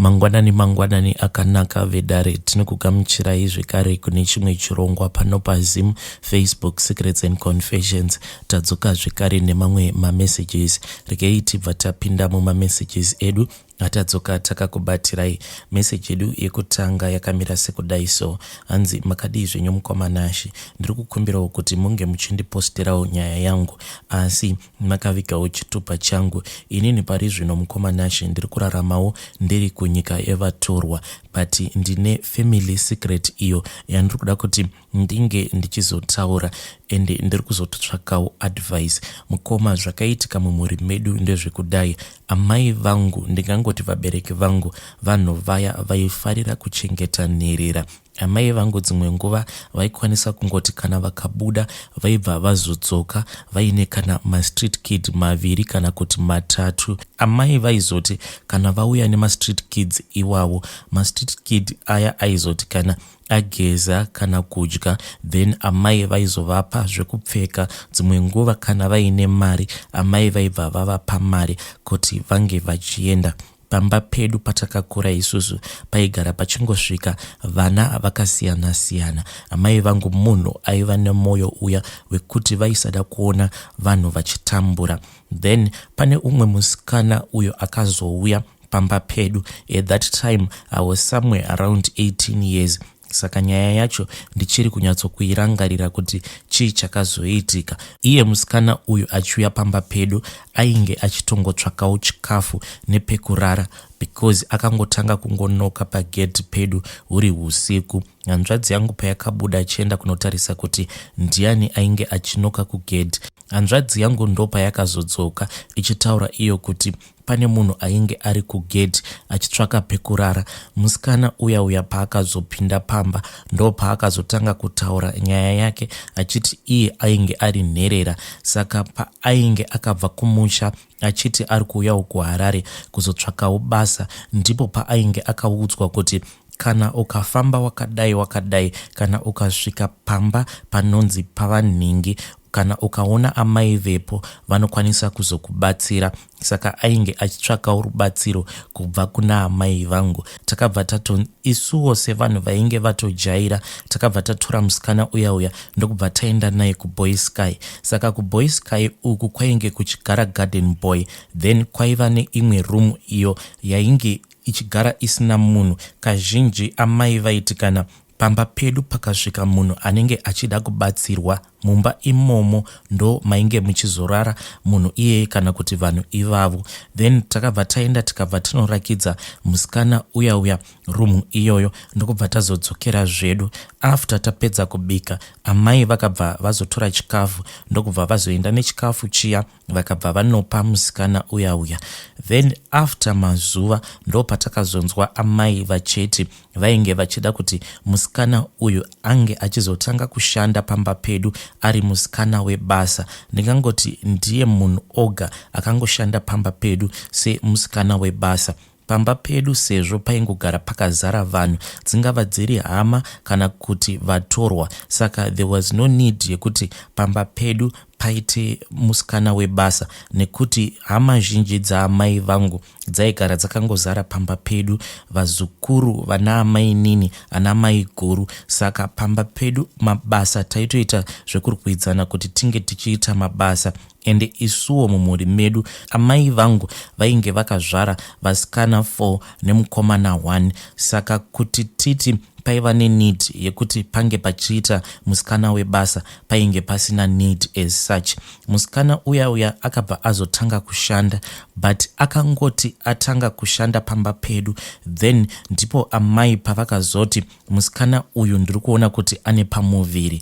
Mangwanani mangwanani akanaka vedare, tinokugamuchirai zvekare kune chimwe chirongwa pano paZim Facebook Secrets and Confessions. Tadzoka zvekare nemamwe mamessages. Regei tibva tapinda mumamessages edu atadzoka takakubatirai. Message yedu yekutanga yakamira sekudai so. Hanzi makadii zvenyu mukoma Nashy. Ndiri kukumbirawo kuti munge muchindiposterawo nyaya yangu asi Makavigawo chitupa changu. Inini pari zvino mukoma Nashe ndiri kuraramawo ndiri kunyika yevatorwa but ndine family secret iyo yandiri kuda kuti ndinge ndichizotaura ende ndiri kuzototsvakawo advice. Mukoma zvakaitika mumhuri medu ndezvekudai amai vangu ndingangoti vabereki vangu vanhu vaya vaifarira kuchengeta nherera Amai vangu dzimwe nguva vaikwanisa kungoti kana vakabuda vaibva vazodzoka vaine kana mastreet kid maviri kana kuti matatu. Amai vaizoti kana vauya nemastreet kids iwawo, mastreet kid aya aizoti kana ageza kana kudya then amai vaizovapa zvekupfeka. Dzimwe nguva kana vaine mari amai vaibva vavapa mari kuti vange vachienda. Pamba pedu patakakura isusu paigara pachingosvika vana vakasiyana siyana. Amai vangu munhu aiva nemoyo uya wekuti vaisada kuona vanhu vachitambura. Then pane umwe musikana uyo akazouya pamba pedu. At that time I was somewhere around 18 years saka nyaya yacho ndichiri kunyatsokuirangarira kuti chii chakazoitika. Iye musikana uyu achiuya pamba pedu ainge achitongotsvakawo chikafu nepekurara because akangotanga kungonoka pagedhi pedu huri husiku. Hanzvadzi yangu payakabuda achienda kunotarisa kuti ndiani ainge achinoka kugedhi, Hanzvadzi yangu ndopayakazodzoka ichitaura iyo kuti pane munhu ainge ari kugedhi achitsvaka pekurara. Musikana uya uya paakazopinda pamba ndopaakazotanga kutaura nyaya yake achiti iye ainge ari nherera saka paainge akabva kumusha achiti ari kuuyawo kuHarare kuzotsvakawo basa ndipo paainge akaudzwa kuti kana ukafamba wakadai wakadai kana ukasvika pamba panonzi pavanhingi kana ukaona amai vepo vanokwanisa kuzokubatsira saka ainge achitsvakawo rubatsiro kubva kuna amai vangu takabva tato isuwo sevanhu vainge vatojaira takabva tatora musikana uya uya ndokubva taenda naye kuboy sky saka kuboy sky uku kwainge kuchigara garden boy then kwaiva neimwe room iyo yainge ichigara isina munhu kazhinji amai vaiti kana Pamba pedu pakasvika munhu anenge achida kubatsirwa mumba imomo ndo mainge muchizorara munhu iyeye kana kuti vanhu ivavo. Then takabva taenda tikabva tinorakidza musikana uya uya room iyoyo ndokubva tazodzokera zvedu. After tapedza kubika amai vakabva vazotora chikafu ndokubva vazoenda nechikafu chiya vakabva vanopa musikana uya uya then after mazuva ndopatakazonzwa amai vacheti vainge vachida kuti musikana uyu ange achizotanga kushanda pamba pedu ari musikana webasa ndingangoti ndiye munhu oga akangoshanda pamba pedu semusikana webasa Pamba pedu sezvo paingogara pakazara vanhu dzingava dziri hama kana kuti vatorwa saka there was no need yekuti pamba pedu paite musikana webasa nekuti hama zhinji dzaamai vangu dzaigara dzakangozara pamba pedu vazukuru vanaamainini anamaiguru saka pamba pedu mabasa taitoita zvekurwidzana kuti tinge tichiita mabasa Ende isuwo mumhuri medu amai vangu vainge vakazvara vasikana 4 nemukomana 1 saka kuti titi paiva neneed yekuti pange pachiita musikana webasa painge pasina need as such. Musikana uya uya akabva azotanga kushanda but akangoti atanga kushanda pamba pedu then ndipo amai pavakazoti Musikana uyu ndiri kuona kuti ane pamuviri.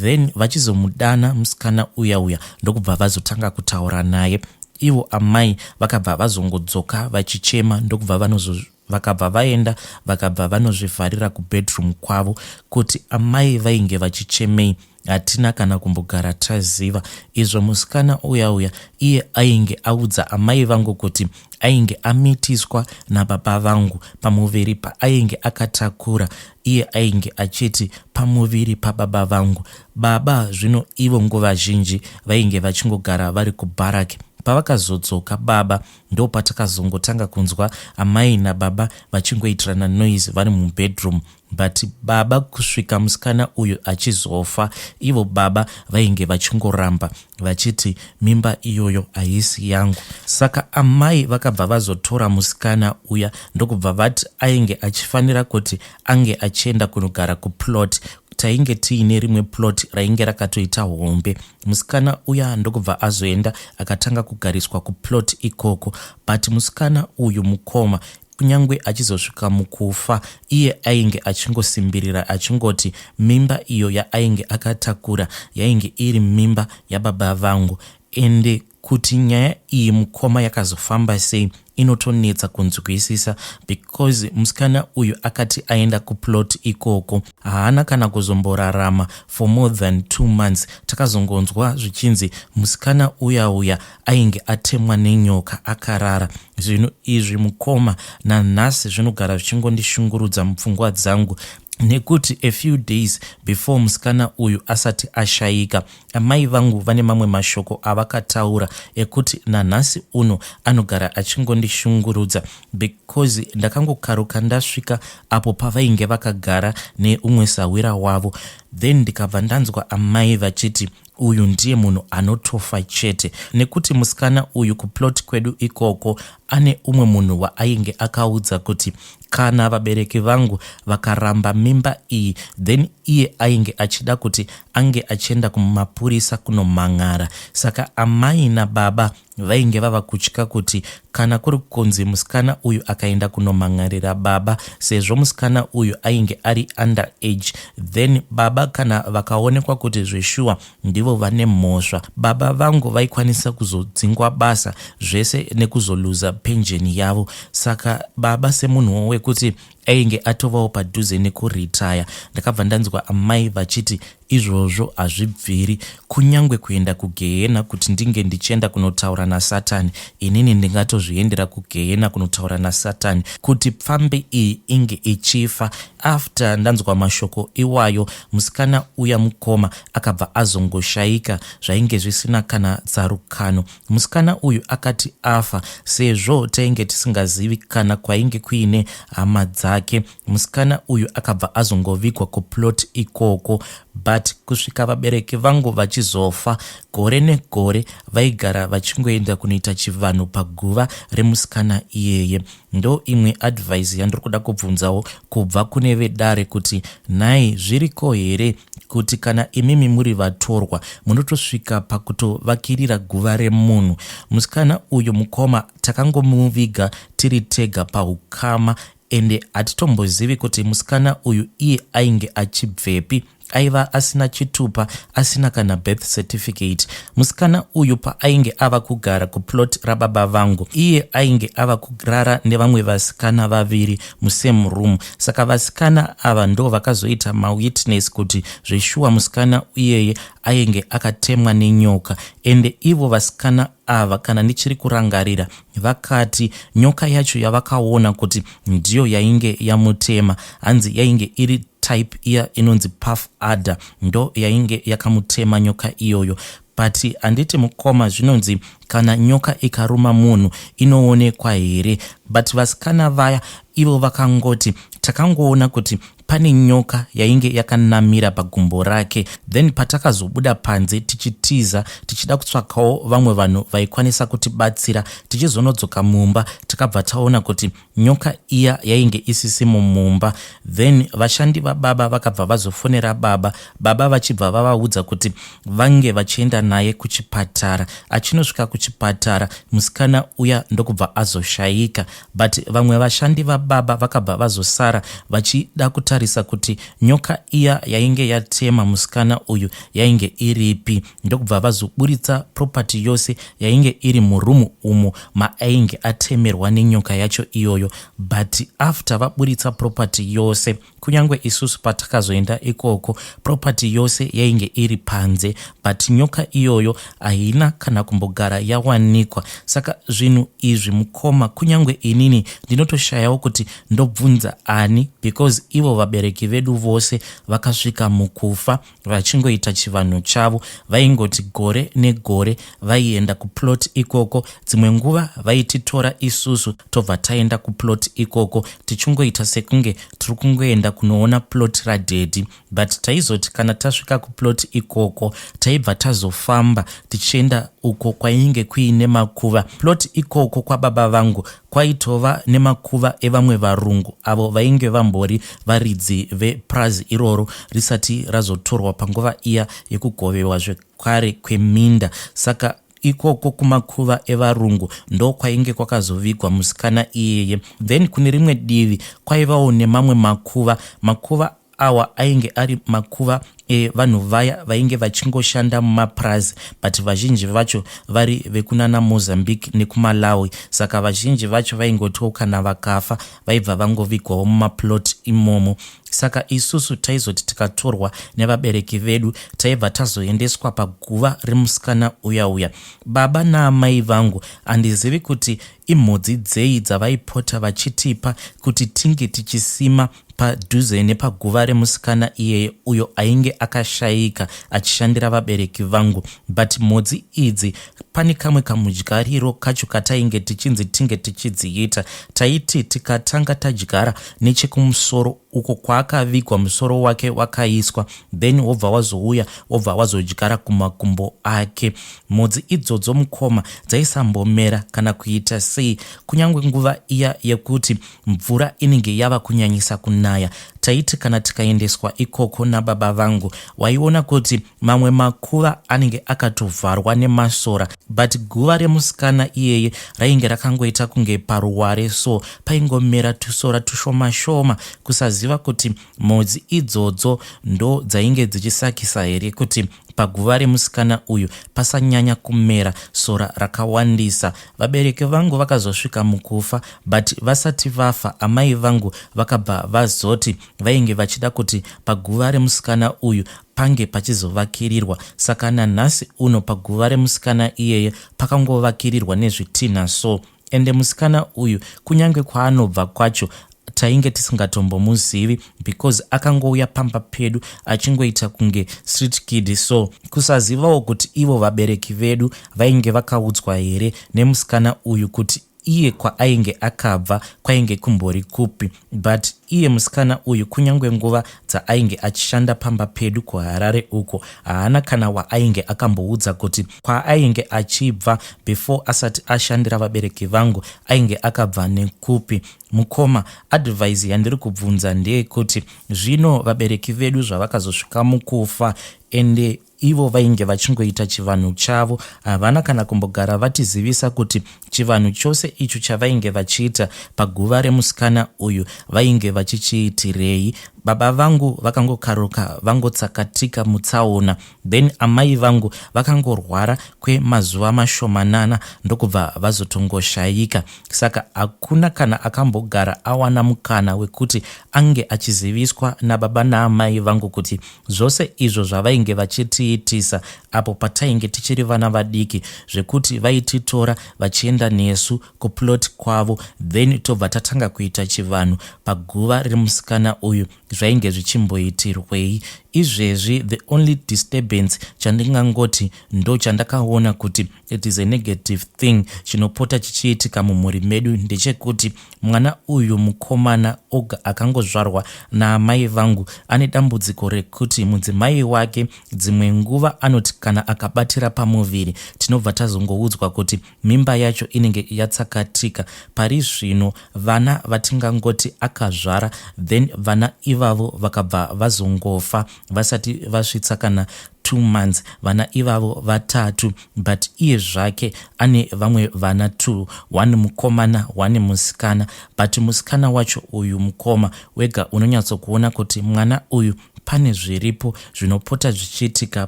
Then vachizomudana musikana uya uya ndokubva vazotanga kutaura naye. Ivo amai vakabva vazongodzoka vachichema ndokubva vanozo vakabva vaenda vakabva vanozvivharira kubedroom kwavo. Kuti amai vainge vachichemei hatina kana kumbogara taziva. Izvo musikana uya uya iye ainge audza amai vangu kuti ainge amitiswa nababa vangu pamuviri paainge akatakura iye ainge achiti pamuviri pababa vangu. Baba zvino ivo nguva zhinji vainge vachingogara vari kubharaki. Pavakazodzoka baba ndopatakazongotanga kunzwa amai nababa vachingoitirana noise vari mubedroom, but baba kusvika musikana uyu achizofa, ivo baba vainge vachingoramba vachiti mimba iyoyo haisi yangu. Saka amai vakabva vazotora musikana uya ndokubva vati ainge achifanira kuti ange achienda kunogara kuplot. Tainge tiine rimwe plot rainge rakatoita hombe. Musikana uya ndokubva azoenda akatanga kugariswa kuplot ikoko, but musikana uyu mukoma, kunyange achizosvika mukufa, iye ainge achingosimbirira achingoti mimba iyo yaainge akatakura yainge iri mimba yababa vangu. Ende kuti nyaya iyi mukoma yakazofamba sei inotonetsa kunzwisisa, because musikana uyu akati aenda kuplot ikoko haana kana kuzomborarama for more than 2 months. Takazongonzwa zvichinzi musikana uya uya ainge atemwa nenyoka akarara. Zvinhu izvi mukoma, nanhasi zvinogara zvichingondishungurudza mupfungwa dzangu, nekuti a few days before musikana uyu asati ashayika, amai vangu vane mamwe mashoko avakataura ekuti nanhasi uno anogara achingondishungurudza, because ndakangokaruka ndasvika apo pavainge vakagara neumwe sawira wavo, then ndikabva ndanzwa amai vachiti uyu ndiye munhu anotofa chete, nekuti musikana uyu kuplot kwedu ikoko ane umwe munhu waainge akaudza kuti kana vabereki vangu vakaramba mimba iyi, then iye ainge achida kuti ange achienda kumapurisa kunomhan'ara. Saka amai nababa vainge vava kutya kuti kana kuri kunzi musikana uyu akaenda kunomhan'arira baba, sezvo musikana uyu ainge ari under age, then baba kana vakaonekwa kuti zveshuwa ndivo vane mhosva, baba vangu vaikwanisa kuzodzingwa basa zvese nekuzoluza penjeni yavo. Saka baba semunhuwo wekuti ainge atovawo padhuze nekuritaya, ndakabva ndanzwa amai vachiti izvozvo hazvibviri, kunyange kuenda kugehena kuti ndinge ndichienda kunotaura naSatani, inini ndingatozviendera kugehena kunotaura naSatani kuti pfambi iyi inge ichifa. After ndanzwa mashoko iwayo, musikana uya mukoma akabva azongoshayika zvainge zvisina kana tsarukano. Musikana uyu akati afa, sezvo tainge tisingazivi kana kwainge kuine hama dzake, musikana uyu akabva azongovigwa kuplot ikoko. But kusvika vabereki vangu vachizofa, gore negore vaigara vachingoenda kunoita chivanhu paguva remusikana iyeye. Ndo imwe advice yandiri kuda kubvunzawo kubva kune vedare kuti nhai, zviriko here kuti kana imimi muri vatorwa munotosvika pakutovakirira guva remunhu? Musikana uyu mukoma takangomuviga tiri tega paukama, ende hatitombozivi kuti musikana uyu iye ainge achibvepi. Aiva asina chitupa, asina kana birth certificate. Musikana uyu paainge ava kugara kuplot rababa vangu, iye ainge ava kurara nevamwe vasikana vaviri musame room. Saka vasikana ava ndo vakazoita mawitness kuti zveshuwa musikana iyeye ainge akatemwa nenyoka. Ende ivo vasikana ava, kana ndichiri kurangarira, vakati nyoka yacho yavakaona kuti ndiyo yainge yamutema, hanzi yainge iri type iya inonzi puff adder, ndo yainge yakamutema nyoka iyoyo. But handiti mukoma, zvinonzi kana nyoka ikaruma munhu inoonekwa here? But vasikana vaya ivo vakangoti takangoona kuti pane nyoka yainge yakanamira pagumbo rake. Then patakazobuda panze tichitiza tichida kutsvakawo vamwe vanhu vaikwanisa kutibatsira, tichizonodzoka mumba takabva taona kuti nyoka iya yainge isisimo mumba. Then vashandi vababa vakabva vazofonera baba, baba vachibva vavaudza kuti vange vachienda naye kuchipatara. Achinosvika kuchipatara, musikana uya ndokubva azoshayika. But vamwe vashandi vababa vakabva vazosara vachida kutarisa kuti nyoka iya yainge yatema musikana uyu yainge iripi, ndokubva vazoburitsa property yose yainge iri murumu umo maainge atemerwa. kwaiva nenyoka yacho iyoyo. But after vaburitsa property yose, kunyange isusu patakazoenda ikoko, property yose yainge iri panze, but nyoka iyoyo haina kana kumbogara yawanikwa. Saka zvinhu izvi, mukoma, kunyange inini ndinotoshayawo kuti ndobvunza ani, because ivo vabereki vedu vose vakasvika mukufa vachingoita chivanhu chavo. Vaingoti gore negore vaienda kuplot ikoko. Dzimwe nguva vaititora isusu, tobva taenda kuplot ikoko, tichingoita sekunge tiri kungoenda kunoona plot radaddy. But taizoti kana tasvika kuplot ikoko, taibva tazofamba tichienda uko kwainge kuine makuva. Plot ikoko kwababa vangu kwaitova nemakuva evamwe varungu avo vainge vambori varidzi vepurazi iroro risati razotorwa panguva iya yekugovewa zvekare kweminda. Saka ikoko kumakuva evarungu ndo kwainge kwakazovigwa musikana iyeye. Then kune rimwe divi kwaivawo nemamwe makuva. Makuva awa ainge ari makuva evanhu vaya vainge vachingoshanda mumapurazi, but vazhinji vacho vari vekunana Mozambique nekuMalawi. Saka vazhinji vacho vaingotiwo kana vakafa, vaibva vangovigwawo mumaplot imomo. Saka isusu taizoti tikatorwa nevabereki vedu, taibva tazoendeswa paguva remusikana uya uya. Baba naamai vangu, handizivi kuti imhodzi dzei dzavaipota vachitipa kuti tinge tichisima padhuze nepaguva remusikana iyeye uyo ainge akashayika achishandira vabereki vangu. But mhodzi idzi, pane kamwe kamudyariro kacho katainge tichinzi tinge tichidziita. Taiti tikatanga tadyara nechekumusoro uko kwaakavigwa, musoro wake wakaiswa, then wobva wazouya, wobva wazodyara kumakumbo ake. Mhodzi idzodzo, mukoma, dzaisambomera kana kuita sei. Kunyange nguva iya yekuti mvura inenge yava kunyanyisa kunaya, taiti kana tikaendeswa ikoko nababa vangu, waiona kuti mamwe makuva anenge akatovharwa nemasora, but guva remusikana iyeye rainge rakangoita kunge paruware, so paingomera tusora tushoma shoma. Kusaziva kuti mhodzi idzodzo ndo dzainge dzichisakisa here kuti paguva remusikana uyu pasanyanya kumera sora rakawandisa. Vabereki vangu vakazosvika mukufa, but vasati vafa, amai vangu vakabva vazoti vainge vachida kuti paguva remusikana uyu pange pachizovakirirwa. Saka nanhasi uno paguva remusikana iyeye pakangovakirirwa nezvitinha. So ende musikana uyu, kunyange kwaanobva kwacho tainge tisingatombomuzivi, because akangouya pamba pedu achingoita kunge street kid. So kusazivawo kuti ivo vabereki vedu vainge vakaudzwa here nemusikana uyu kuti iye kwaainge akabva kwainge kumbori kupi. But iye musikana uyu, kunyange nguva dzaainge achishanda pamba pedu kuHarare uko, haana kana waainge akamboudza kuti kwaainge achibva before asati ashandira vabereki vangu ainge akabva nekupi. Mukoma, advice yandiri kubvunza ndeyekuti zvino vabereki vedu zvavakazosvika mukufa, ende ivo vainge vachingoita chivanhu chavo, havana kana kumbogara vatizivisa kuti chivanhu chose icho chavainge vachiita paguva remusikana uyu vainge vachichiitirei. Baba vangu vakangokaruka vangotsakatika mutsaona, then amai vangu vakangorwara kwemazuva mashomanana, ndokubva vazotongoshayika. Saka hakuna kana akambogara awana mukana wekuti ange achiziviswa nababa naamai vangu kuti zvose izvo zvavainge vachitiitisa apo patainge tichiri vana vadiki, zvekuti vaititora vachienda nesu kuplot kwavo, then tobva tatanga kuita chivanhu paguva remusikana uyu, zvainge zvichimboitirwei. Izvezvi the only disturbance chandingangoti ndo chandakaona kuti it is a negative thing chinopota chichiitika mumhuri medu ndechekuti mwana uyu mukomana oga akangozvarwa naamai vangu ane dambudziko rekuti mudzimai wake dzimwe nguva anoti kana akabatira pamuviri, tinobva tazongoudzwa kuti mimba yacho inenge yatsakatika. Pari zvino vana vatingangoti akazvara, then vana ivavo vakabva vazongofa vasati vasvitsa kana 2 months, vana ivavo vatatu. But iye zvake ane vamwe vana 2, one mukomana, one musikana. But musikana wacho uyu, mukoma, wega unonyatsokuona kuti mwana uyu Pane zviripo zvinopota zvichiitika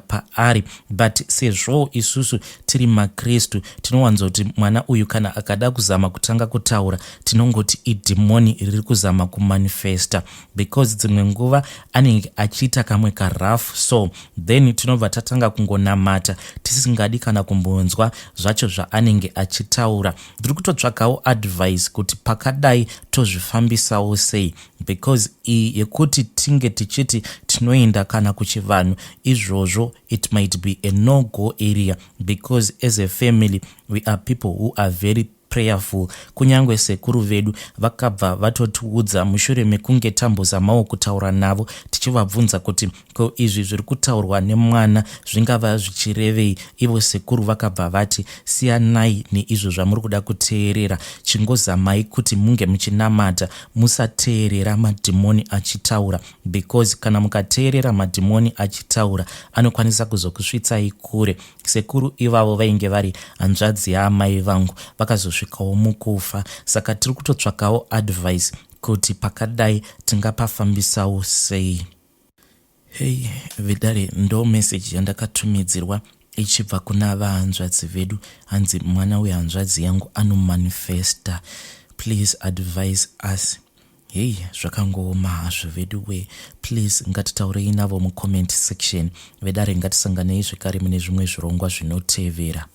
paari, but sezvo isusu tiri maKristu, tinowanzoti mwana uyu kana akada kuzama kutanga kutaura, tinongoti idhimoni riri kuzama kumanifesta, because dzimwe nguva anenge achiita kamwe karough. So then tinobva tatanga kungonamata tisingadi kana kumbonzwa zvacho zvaanenge achitaura. Ndiri kutotsvakawo advice kuti pakadai tozvifambisawo sei, because iyi yekuti tinge tichiti tinoenda kana kuchivanhu izvozvo, it might be a no go area, because as a family we are people who are very prayerful. Kunyange sekuru vedu vakabva vatotiudza mushure mekunge tambozamawo kutaura navo tichivabvunza kuti ko izvi zviri kutaurwa nemwana zvingava zvichirevei. Ivo sekuru vakabva vati, "Siyanai neizvo zvamuri kuda kuteerera, chingozamai kuti munge muchinamata, musateerera madhimoni achitaura, because kana mukateerera madhimoni achitaura anokwanisa kuzokusvitsai kure." Sekuru ivavo vainge vari hanzvadzi yaamai vangu, vakazosvikawo mukufa. Saka tiri kutotsvakawo advice kuti pakadai tingapafambisawo sei. Hei vedare, ndo meseji yandakatumidzirwa ichibva kuna vahanzvadzi vedu. Hanzi mwana wehanzvadzi yangu anomanifesta, please advise us. Hei, zvakangooma hazvo vedu we. Please ngatitaurei navo mucomment section. Vedare, ngatisanganei zvekare mune zvimwe zvirongwa zvinotevera.